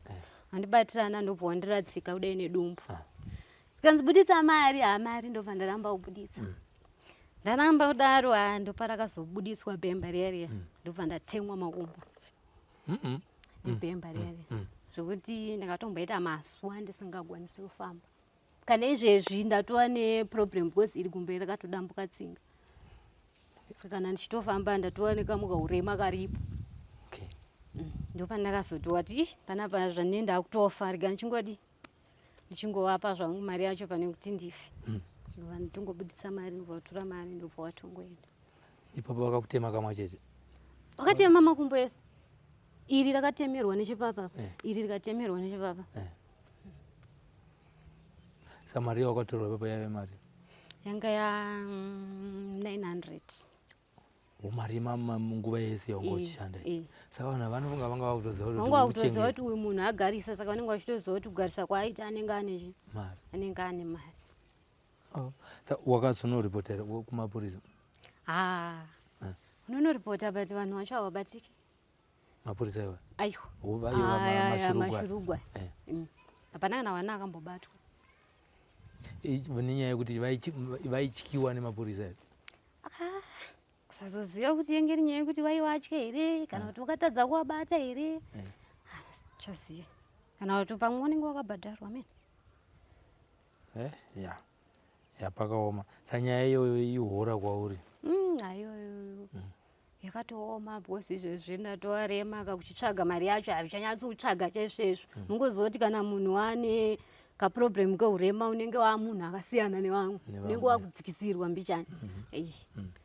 Andibatirana, ndobva wandiradzika kudai nedumbu, kanzi, "Buditsa mari." Ha, mari ndobva ndaramba kubuditsa. Ndaramba kudaro, ha, ndoparakazobudiswa bhemba riya riya, ndobva ndatemwa makumbo nebhemba riya riya, zvokuti ndakatomboita mazuva ndisingakwanisi kufamba. Kana izvezvi ndatova neproblem because iri gumbo rakatodambuka tsinga, saka kana ndichitofamba ndatova nekamuka urema karipo. Ndopandakazoti wati, "Ih, panapa zvandine ndakutofa, rega ndichingodi ndichingovapa zvangu mari yacho pane kuti ndife." Ndobva nditongobudisa mari, ndobva watora mari, ndobva watongoenda. Ipapo vakakutema kamwe chete? Wakatema makumbo ese. Iri rakatemerwa nechepapa, iri rikatemerwa nechepapa. Saka mari yawakatorwa ipapo yaive mari? Yanga ya 900. Mari munguva yese yaunga uchishanda? Saka vanhu vanofunga vanga vakutoziva kuti Vanga vakutoziva kuti uyu munhu agarisa, saka vanenge vachitoziva kuti kugarisa kwaaita anenge ane chi Mari. Anenge ane mari. Oh. Saka wakazonoripota here kumapurisa? Ha, unonoripota, but vanhu vacho havabatiki. Mapurisa iwa? Aiwa. Vaiwa mashurugwa. Mashurugwa. Hapana kana wana akambobatwa. Nenyaya yekuti vaityiwa nemapurisa here? Kusazoziva kuti yenge iri nyaya yekuti vaivatya here kana kuti wakatadza kuvabata here, chaziva, kana kuti pamwe unenge wakabhadharwa mene. Ya ya, pakaoma. Sanyaya iyoyo ihora kwauri? Ayoyo yakatooma, because izvezvi ndatoarema kakuchitsvaga mari yacho, havichanyatsokutsvaga chaizvo. Unongozoti kana munhu ane kaproblem keurema, unenge wamunhu akasiyana nevamwe. Nevamwe. Unenge wakudzikisirwa mbichani. Ei.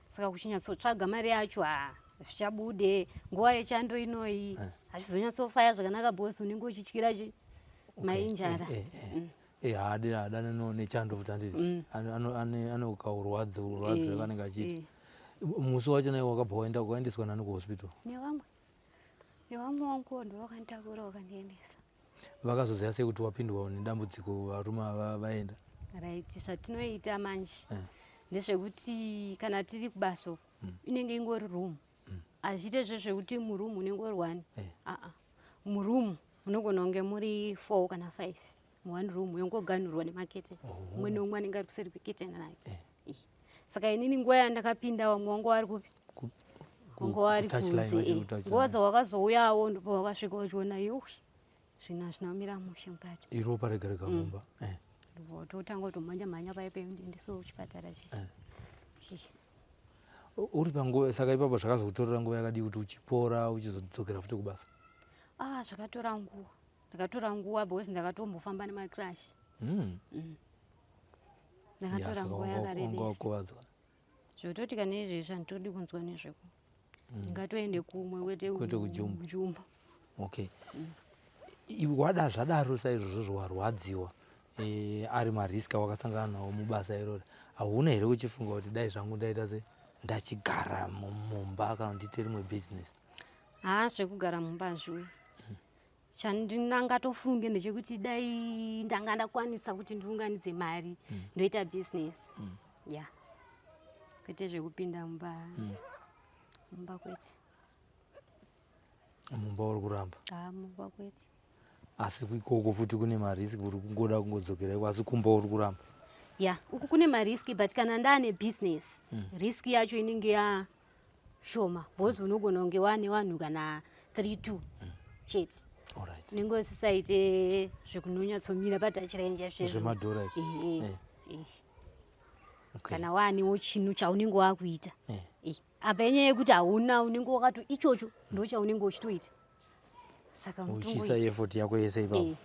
Saka kuchinyatsotsvaga mari yacho, ha, zvichabude. Nguva yechando inoyi hazvizonyatsofaya zvakanaka, because unenge uchityira chi mainjara. Haadi haadane nechando futi, handiti? Ane kaurwadzi urwadzi kanenge achiita. Musi wacho naye wakabva waenda, wakaendeswa nani kuhospital? Nevamwe wangu ndo vakanditakura, vakandiendesa. Vakazoziva sei kuti wapindwa nedambudziko varume ava vaenda? Right, zvatinoita manje ndezvekuti kana tiri kubasa uku, inenge ingori room. Hazviite zvezvekuti muroom unenge uri one. Aa, muroom munogona kunge muri four kana five muone room, yongoganhurwa nemaketeni. Umwe neumwe anenge ari kuseri kweketeni rake. Saka inini nguva yandakapinda, vamwe vangu vari kupi? Vanga vari Kutouchline, kunze. Vachiri kutouchline. Nguva dzawakazouyawo ndipo vakasvika vachiona, yuwi, zvinhu hazvina kumira mushe mukati. Iropa rega rega mumba. Ndobva totanga kutomhanya mhanya paipai, ndiendesewo kuchipatara chichi. Uri panguva, saka ipapo zvakazokutorera nguva yakadii kuti uchipora, uchizodzokera futi kubasa? Ah, zvakatora nguva, ndakatora nguva because ndakatombofamba nemacrash. Ndakatora Saka nguva wanga yakarebesa. wakuvadzwa. Zvototi kana izvezvi handitodi kunzwa nezveko, ndingatoende kumwe, kwete. Kwete kujumba. Kujumba. Okay, wada zvadaro saizvozvozvo, warwadziwa, ari marisk awakasangana nawo mubasa irori, hauna here uchifunga kuti dai zvangu ndaita se ndachigara mumba kana ndiite rimwe bhizinesi? Haa, zvekugara mumba hazviuyi. Chandinangatofunge ndechekuti dai ndanga ndakwanisa kuti ndiunganidze mari, ndoita bhizinesi, ya, kwete zvekupinda mumba. Mumba kwete. Mumba uri kuramba? Haa, mumba kwete. Asi ikoko futi kune marisk, uri kungoda kungodzokera iko, asi kumba uri kuramba. Ya, uku kune marisk, but kana ndaane bhizinesi, risk yacho inenge yashoma, because unogona kunge wane vanhu kana 3 2 chete. Unenge usisaite zvekunonyatsomira patouchline zvezvo. Zvemadhora izvi. Kana waanewo chinhu chaunenge wakuita. Apa inyaya yekuti hauna, unenge wakato ichocho ndo chaunenge uchitoita, saka Uchiisa unotongoita. Effort yako yese ipapo.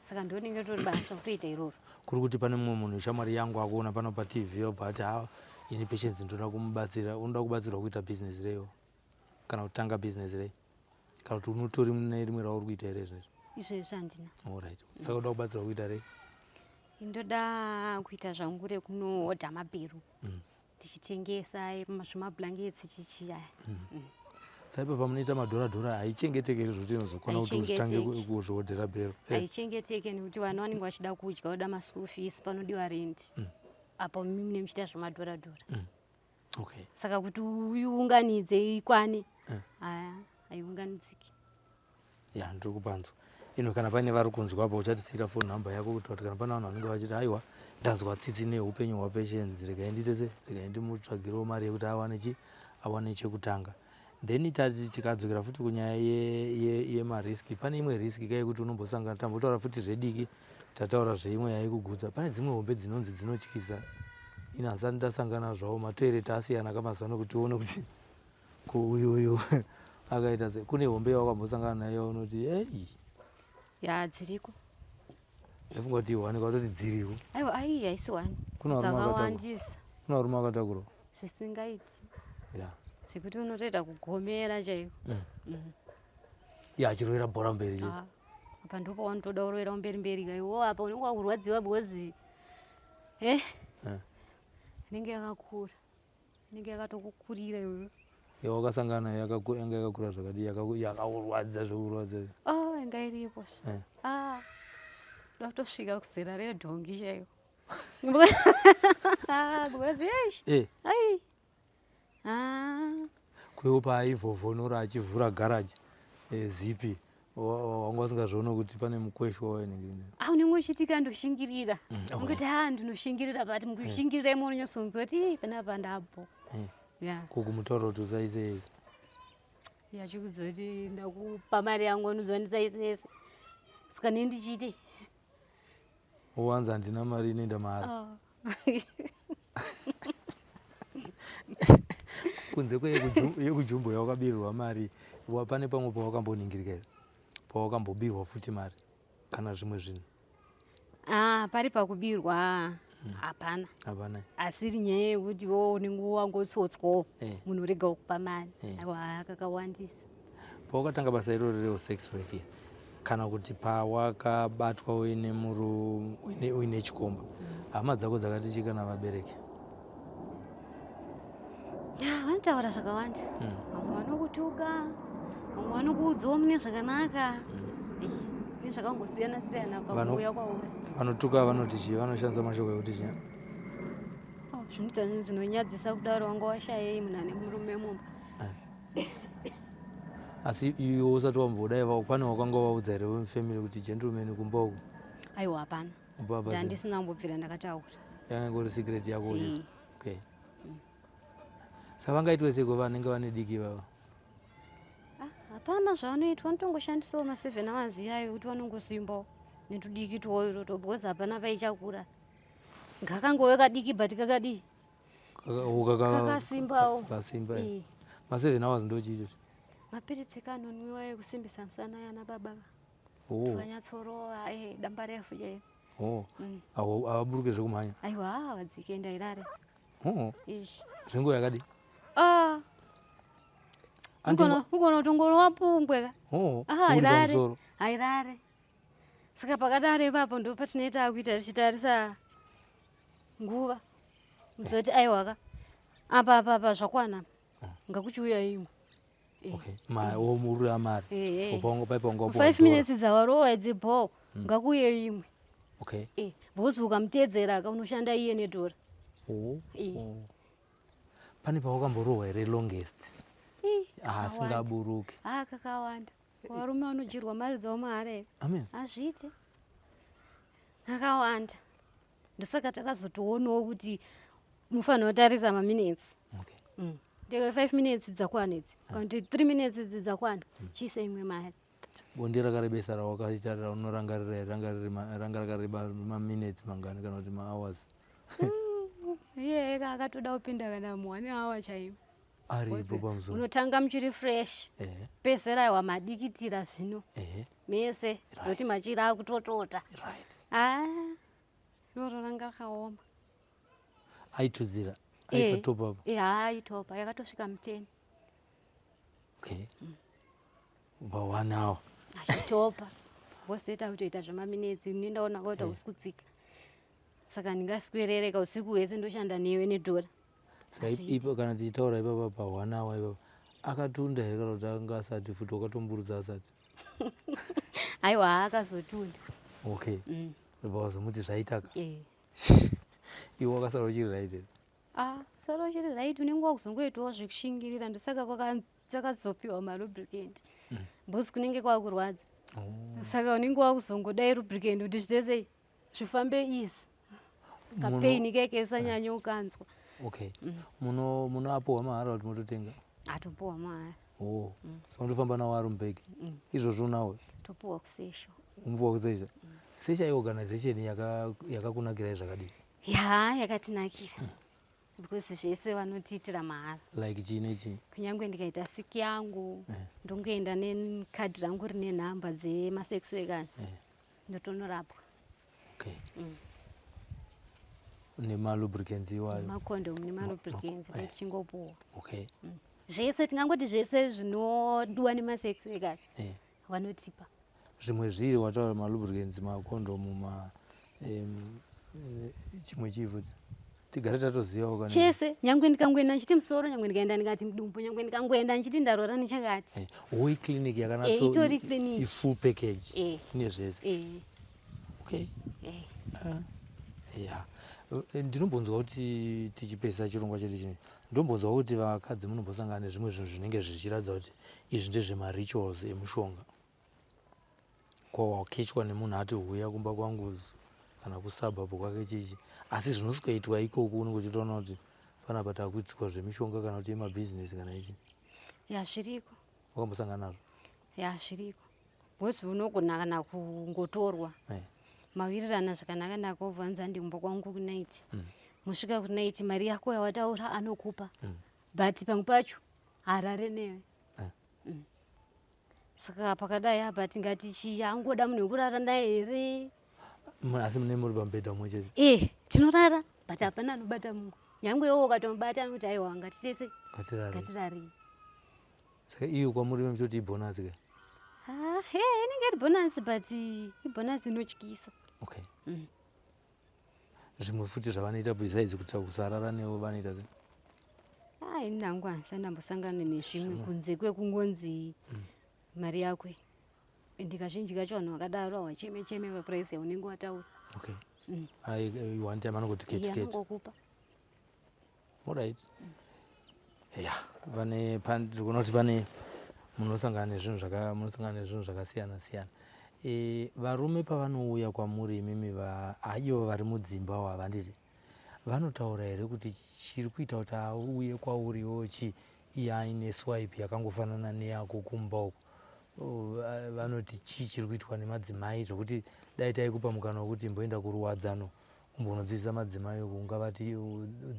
Saka ndonenge tori basa kutoita iroro. Kuri kuti pane mumwe munhu, shamwari yangu, akuona pano paTV, obva ati, "Ha, ini Patience ndoda kumubatsira." Unoda kubatsirwa kuita bhizinesi reiwo kana kutanga bhizinesi rei, kana kuti unotori nerimwe rauri kuita here izvezvi? Izvezvi handina. Alright, saka unoda kubatsirwa kuita rei? Ndoda kuita zvangu rekunoodha mabhero, ndichitengesa zvimablankets chichi aya. Saipa pamunoita madhora dhora, haichengeteke here zvokuti inozokwana kuti utange Haichengeteki. kuzviodhera bhero? Haichengeteke nekuti vana vanenge vachida kudya, voda maschool fees, panodiwa rent, apo mune muchiita zvemadhora dhora. Saka kuti uiunganidze ikwane, aya, haiunganidziki. Ya, ndiri kupanzwa ino. Kana paine vari kunzwa apa, uchatisiyira phone number yako kuitira kuti kana pane vanhu vanenge vachiti, "Aiwa, ndanzwa tsitsi neupenyu hwaPatience, regai ndiite se regai ndimutsvagirewo mari yekuti awane chi awane chekutanga." Then tati tikadzokera futi kunyaya yemarisk, pane imwe risk ka yekuti unombosangana, tambotaura futi zvediki, tataura zveimwe yaikugutsa, pane dzimwe hombe dzinonzi dzinotyisa. Ini handisati ndasangana zvawo, matoireti asiyana kamazuva ano, kuti uone kuti ko uyu uyu akaita sei. Kune hombe yawakambosangana nayo unoti, "Ei"? Ya, dziriko. Ndafunga kuti iwanikwa kutoti dziriko. Aiwa, ai, haisi wani. Kuna varume akatakura? Dzakawandisa. Kuna varume akatakura? Zvisingaiti. Zvekuti unotoita kugomera chaiko. Ya, achirovera bhora mberi chete. Ah, apa ndipo wanotoda kurovera mberi mberi kaiwo, apa unenge wakurwadziwa because inenge yakakura, inenge yakatokukurira iwewe. Yawakasangana nayo yanga yakakura zvakadii, yakaurwadza zvekurwadza? Oh, inga iripo. Ah, ndakutosvika kuzera redhongi chaiko, because yesh, ai, ah. Kwewo paaivhovhonora achivhura garaji, zipi. Wanga usingazviona kuti pane mukweshwa wainenge? Ah, unenge uchiti kandoshingirira. Ungoti ha, ndinoshingirira, but mukushingirira imo unonyatsonzwa kuti, "Ii, panapa ndapo." Ya. Kokumutaura kuti usaise ese? Yachikudza kuti ndakupa mari yangu, unoziva ndisaise ese, saka nei ndichiite? Wanzi handina mari inoenda mahara. Oh. Kunze kweyekujumbo yawakabirirwa mari, pane pamwe pawakamboningirika here, pawakambobirwa futi mari kana zvimwe zvinhu? Ah, pari pakubirwa hapana. Hapana. Asiri nyaya yekuti wo unenge wangotsotswawo, munhu urega kupa mari. Aiwa, kakawandisa. Pawakatanga basa irori resex work, kana kuti pawakabatwa uine uine chikomba, hama dzako dzakati chii kana vabereki? Ya, vanotaura zvakawanda. Vamwe vanokutuka, vamwe vanokuudzawo mune zvakanaka. Eh, nezvakangosiyana siyana pakuuya kwauri. Vanotuka vanoti chii? Vanoshandisa mashoko ekuti chii? Oh, zvinoita zvinonyadzisa kudaro, wanga washayei munhu ane murume mumba? Asi iwe usati wambodai, pane wakanga waudza here wemufamily kuti gentleman kumba uku? Aiwa, hapana. Ubva basi. Ndandisina kumbobvira ndakataura. Yanga ingori secret yako? Eh. Okay, saka vangaitwe seiko vanenge vane diki ivava? Ah, hapana zvavanoitwa, vanotongoshandisawo ma7 hours iyayo kuti vanongosimbawo netudiki twoyo itoto, because hapana paichakura, ngakangove kadiki, but kakadii? Kakasimbawo. Kasimba. Eh. Ma7 hours ndochiito? Mapiritsi kanonwiwa ekusimbisa musana yana baba. Oh. Vanyatsorova damba refu chairo. Oh. Havaburuke zvekumhanya? Aiwa, vadzike ndairare. Oh. Ish. Zvenguva yakadii? Ah, ungona kutongorowa pungwe ka. Oh. Aha, Uri hairare. pamusoro. Hairare. Saka pakadaro ipapo ndo patinoita kuita tichitarisa nguva kudzoti aiwaka, apa apa apa zvakwana, ngakuchiuya imwe. Okay, womurura mari. Eh, eh. Paipa unga 5 minutes dzawarowa idzi bho, ngakuuye imwe. Eh, because ukamutedzera ka, unoshanda iye nedhora. Oh. Eh. Oh. Pane pawakamborohwa here longest? Ih, kakawanda. Asingaburuki? Ah, kakawanda. Varume vanodyirwa mari dzavo mahara here? Amen. Hazviite, kakawanda. Ndosaka takazotoonawo kuti mufanira kutarisa maminutes. Ndeke 5 minutes dzakwana idzi, kana kuti 3 minutes idzi dzakwana, chiise imwe mari. Bonde rakarebesa rawakaita raunorangarira here, ranga rakareba maminutes mangani kana kuti mahours? Iye akatoda kupinda kana mu1 hour chaiwo. Aripo pamusoro? Unotanga muchiri fresh, pezera aiwa madikitira zvino, mese nokuti machira akutotota. A, iroro ranga rakaoma. Aitudzira, aita top up? Eh, aitopa yakatosvika mu10. Okay, pa 1 hour? Achitopa vozoita kutoita zvemaminetsi. Ini ndaona kuti hausi kutsika, saka ndingaswerereka usiku hwese ndoshanda newe nedhora? Saka ipo kana tichitaura ipapa pa 1 hour ipapa, akatunda here kana kuti anga asati futi, wakatomburudza asati? Aiwa, akazotunda. Okay. Ndobva wazomuti zvaitaka? Eh. Iwe wakasara uchiri right here? Ah, sara uchiri right, unenge wakuzongoitawo zvekushingirira. Ndosaka takazopiwa malubricant, because kunenge kwakurwadza. Oh. Saka unenge wakuzongodai lubricant kuti zviite sei, zvifambe easy, kapain keke usanyanya ukanzwa. Okay, muno munoapuhwa mahara kuti mototenga? Atopuwa mahara. Oh, saka unotofamba nawo ari mubhegi izvozvo unawo? Topuwa kusesho. Umupuwa kusesha. Sesha iorganization yakakunakirai zvakadii? Ya, yakatinakira because zvese vanotiitira mahara. Like chii nechii? Kunyange ndikaita siki yangu, ndongoenda nekadhi rangu rine nhamba dzemasex workers, ndotonorapwa. Okay, nemalubricants iwayo? Macondom nemalubricants tichingopuwa. Zvese, tingangoti zvese zvinodiwa nemasex workers vanotipa. Zvimwe zviri wataura, malubricants, makondomu, ma chimwe chii futi, tigare tatozivawo kana? Chese, nyangwe ndikangoenda ndichiti musoro, nyangwe ndikaenda ndikati mudumbu, nyangwe ndikangoenda ndichiti ndarora nechakati. Woi clinic yakanatso Eh, itori clinic. Ifull package. Ine zvese. Okay. Ya, ndinombonzwa kuti, tichipesa chirongwa chedu chino, ndombonzwa kuti vakadzi munombosangana nezvimwe zvinhu zvinenge zvichiratidza kuti izvi ndezvemarituals emushonga. Kwawakechwa nemunhu ati huya kumba kwangu kana kusuburb kwake chichi, asi zvinosvikoitwa ikoko unenge uchitoona kuti panapa takuitiswa zvemishonga kana kuti yemabhizinesi kana ichi. Ya, zviriko. Wakambosangana nazvo? Ya, zviriko, because unogona kana kungotorwa, mawirirana zvakanaka naka, obva ndikumba kwangu kunight. Musvika kunight, mari yako yawataura anokupa, but pamwe pacho harare newe. Saka pakadai apa tingati chii? Angoda munhu wekurara naye here? Asi mune muri pamubhedha umwe chete? E, tinorara, but hapana anobata mumwe. Nyange iwo ukatomubata anoti, "Aiwa, ngatitese." Ngatirare. Ngatirarei. Saka iyo kwamuri muchoti ibonus ka? Ah, he, inenge iri bonus, but ibonus inotyisa. Okay. Zvimwe futi zvavanoita besides kuti kusarara newo, vanoita sei? Ah, ini nangu handisati ndambosangana nezvimwe kunze kwekungonzi mari yakwe. Ende kazhinji kacho vanhu vakadaro havacheme cheme paprice yaunenge wataura. Okay. Ai, one time anongoti keti Iye keti. Anongokupa. Alright, ya, pane ndiri kuona kuti pane munosangana nezvinhu zvaka munosangana nezvinhu zvakasiyana siyana. Varume pavanouya kwamuri imimi, ivo vari mudzimba wava, handiti vanotaura here kuti chiri kuita kuti auye kwauriwo chi iye aine swipe yakangofanana neyako kumba uko? Vanoti chii chiri kuitwa nemadzimai zvokuti dai taikupa mukana wekuti imboenda kuruwadzano, umbonodzidzisa madzimai uko, ungavati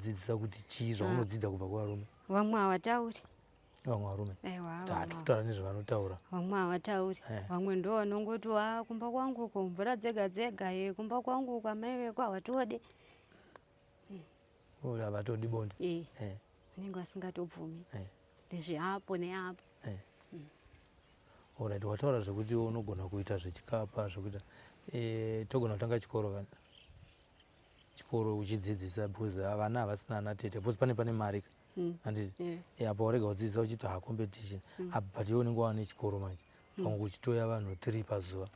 dzidzisa kuti chii zvaunodzidza kubva kuvarume? Vamwe havatauri. Vamwe varume? Aiwa, vamwe Tati kutaura nezvavanotaura. Vamwe havatauri. Vamwe ndo vanongoti, "Wa, kumba kwangu uko mvura dzega dzega, ye kumba kwangu uko amai veko havatode." Oh, havatodi bonde? E, vanenge vasingatobvumi. Ndezveapo neapo. Alright, wataura zvekuti unogona kuita zvechikapa, zvekuita, togona kutanga chikoro kani, chikoro uchidzidzisa, because vana havasina ana tete, because pane mari ka, handiti? Apa warega kudzidzisa uchiti ha competition apa, but iwe unenge wava nechikoro manje, pamwe kuchitoya vanhu 3 pazuva,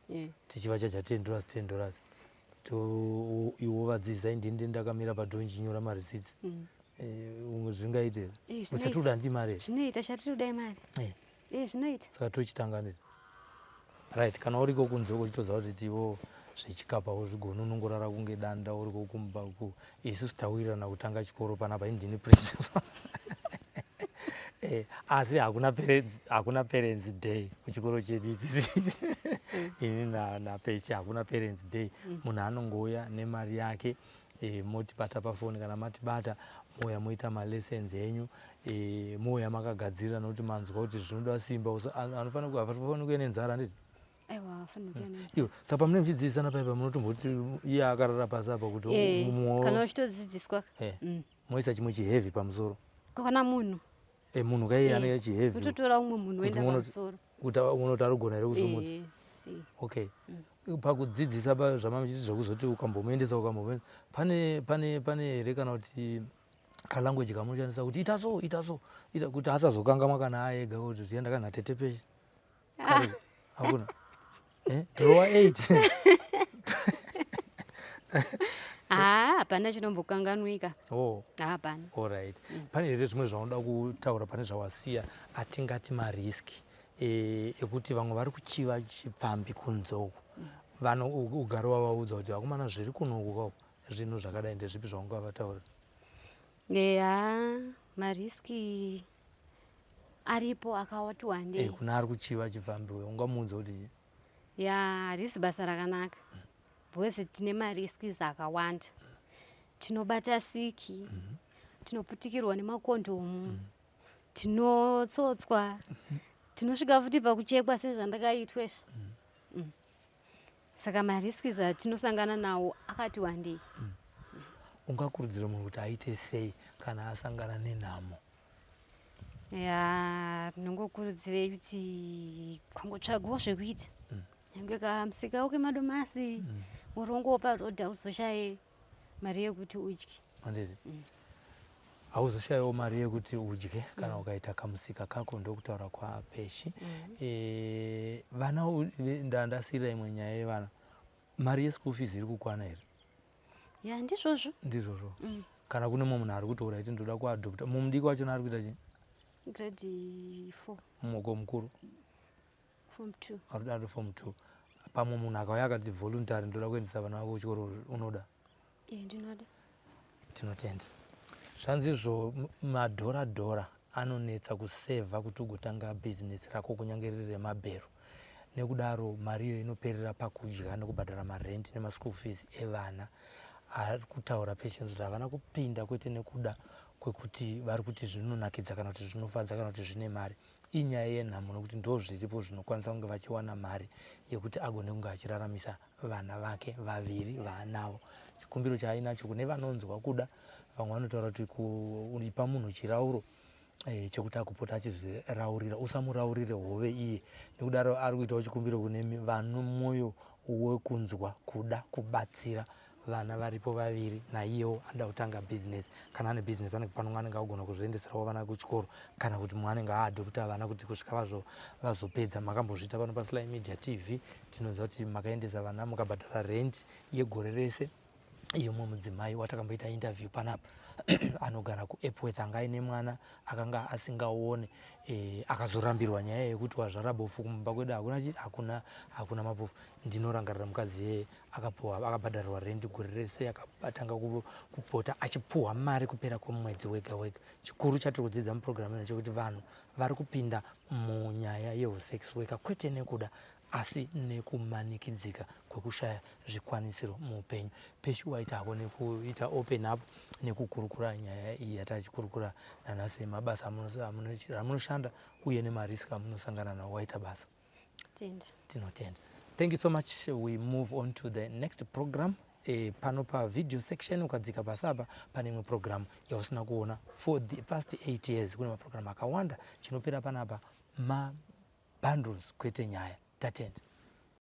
tichivachaja $10, $10, to iwo vadzidzisa, indini ndakamira padoor ndichinyora mareceipts. Zvingaite here? Eh, Usati zvinoita. kuda handi mari here? Zvinoita, chatiri kudai mari. E, zvinoita. Saka tochitanga nditi, right, kana uriko kunze uko uchitoziva kuti tivo zvechikapa uzvigoni, unongorara kunge danda uriko kumba uko, isusu tawirirana kutanga chikoro panapa, indini principal. Asi hakuna parents day kuchikoro chedu ichi, ini naPechi, hakuna parents day. Munhu anongouya nemari yake, motibata pafoni. Kana matibata, mouya moita malessons enyu, mouya makagadzirira, nokuti manzwa kuti zvinoda simba. Anofanira kuuya nenzara, handiti? Aiwa, hafaniri kuuya nenzara. Iwo saka pamunenge muchidzidzisana paipa, munotomboti iye akarara pasi apa kuti Kana uchitodzidziswa. Moisa chimwe chiheavy pamusoro? Kana munhu. Munhu kaiye anenge chiheavy. Utotora umwe munhu Kuti woenda pamusoro. Kuti unoti arikugona here kusumudza? Eh. Okay, pakudzidzisa zvamamuchiti zvekuzoti ukambomuendesa, ukambomuendesa, pane here kana kuti kalanguage kamunoshandisa kuti ita so, ita so, ita, kuti asazokangamwa kana aega kuti ziya ndakanha tete peshe? Kare, hakuna drawer 8? Haa, hapana chinombokanganwika. Oh. Hapana. Alright, pane here zvimwe zvaunoda kutaura pane zvawasiya, atingati marisks ekuti vamwe vari kuchiva chipfambi kunze uku, vano ugare wavaudza kuti vakomana, zviri kunoku kako zvinhu zvakadai, ndezvipi zvaungavataura? Eya, marisks aripo akawati wandei. Kuna ari kuchiva chipfambi uyo, ungamuudza kuti chii? Ya, harisi basa rakanaka, because tine marisks akawanda. Tinobata siki, tinoputikirwa nemakondomu, tinotsotswa, tinosvika futi pakuchekwa sezvandakaitwa izvi. Saka marisks atinosangana nawo akati wandei. Ungakurudzira munhu kuti aite sei kana asangana nenhamo? Ya, tinongokurudzirei kuti kwangotsvagawo zvekuita, nyange kamusikawo kemadomasi, urongopa rodha, uzoshaye mari yekuti udye. Handiti hauzoshayiwo mari yekuti udye kana ukaita kamusika kako? Ndokutaura kwaPeshi. Vana ndasiyira imwe nyaya yevana. Mari yeschool fees iri kukwana here? Ya, ndizvozvo. Ndizvozvo. Kana kune mumwe munhu ari kutoura iti ndoda kuadopta, mumwe mudiki wachona ari kuita chii? Grade 4. Mumwoko mukuru? Form 2. Ari form 2. Pamwe munhu akauya akati voluntary, ndoda kuendesa vana vako kuchikoro, unoda? Iye, ndinoda. Tinotenda. Zvanzi izvo madhora dhora anonetsa kusevha kuti ugotanga bhizinesi rako, kunyange riri remabhero. Nekudaro mari iyo inoperera pakudya nekubhadhara marenti nemaschool fees evana. Ari kutaura Patience kuti havana kupinda kwete nekuda kwekuti vari kuti zvinonakidza kana kuti zvinofadza kana kuti zvine mari. Inyaya yenhamo, nokuti ndo zviripo zvinokwanisa kunge vachiwana mari yekuti agone kunge achiraramisa vana vake vaviri vaanavo. Chikumbiro chaainacho kune vanonzwa kuda, vamwe vanotaura kuti kuipa munhu chirauro chekuti agopota achizviraurira, usamuraurire hove iye. Nekudaro ari kuitawo chikumbiro kune vano mwoyo wekunzwa kuda kubatsira vana varipo vaviri, naiyewo anoda kutanga bhizinesi. Kana ane bhizinesi, anenge pano anenge agona kuzviendeserawo vana kuchikoro, kana kuti mumwe anenge aadopta vana kuti kusvika vazopedza. Makambozviita pano paSly Media TV. Tinoziva kuti makaendesa vana, mukabhadhara rent yegore rese. Iyo mumwe mudzimai watakamboita interview panapa anogara kuEpworth, anga aine mwana akanga asingaone, akazorambirwa nyaya yekuti wazvara bofu, kumba kwedu hakuna chi hakuna mapofu. Ndinorangarira mukadzi iyeye akapuwa, akabhadharirwa rendi gore rese, akatanga kupota achipuhwa mari kupera kwemwedzi wega wega. Chikuru chatiri kudzidza mupurogiramu ino chekuti vanhu vari kupinda munyaya yeusex worker kwete nekuda, asi nekumanikidzika kwekushaya zvikwanisiro muupenyu. Peshi waitako nekuita open up nekukurukura nyaya iyi yatachikurukura nanhasi, mabasa amunoshanda uye nemarisk amunosangana nawo. Waita basa. Tenda. Tinotenda. Thank you so much. We move on to the next program. Pano pavideo section, ukadzika pasi apa, pane imwe program yausina kuona for the past 8 years. Kune maprogram akawanda. Chinopera panapa mabundles, kwete nyaya. Tatenda.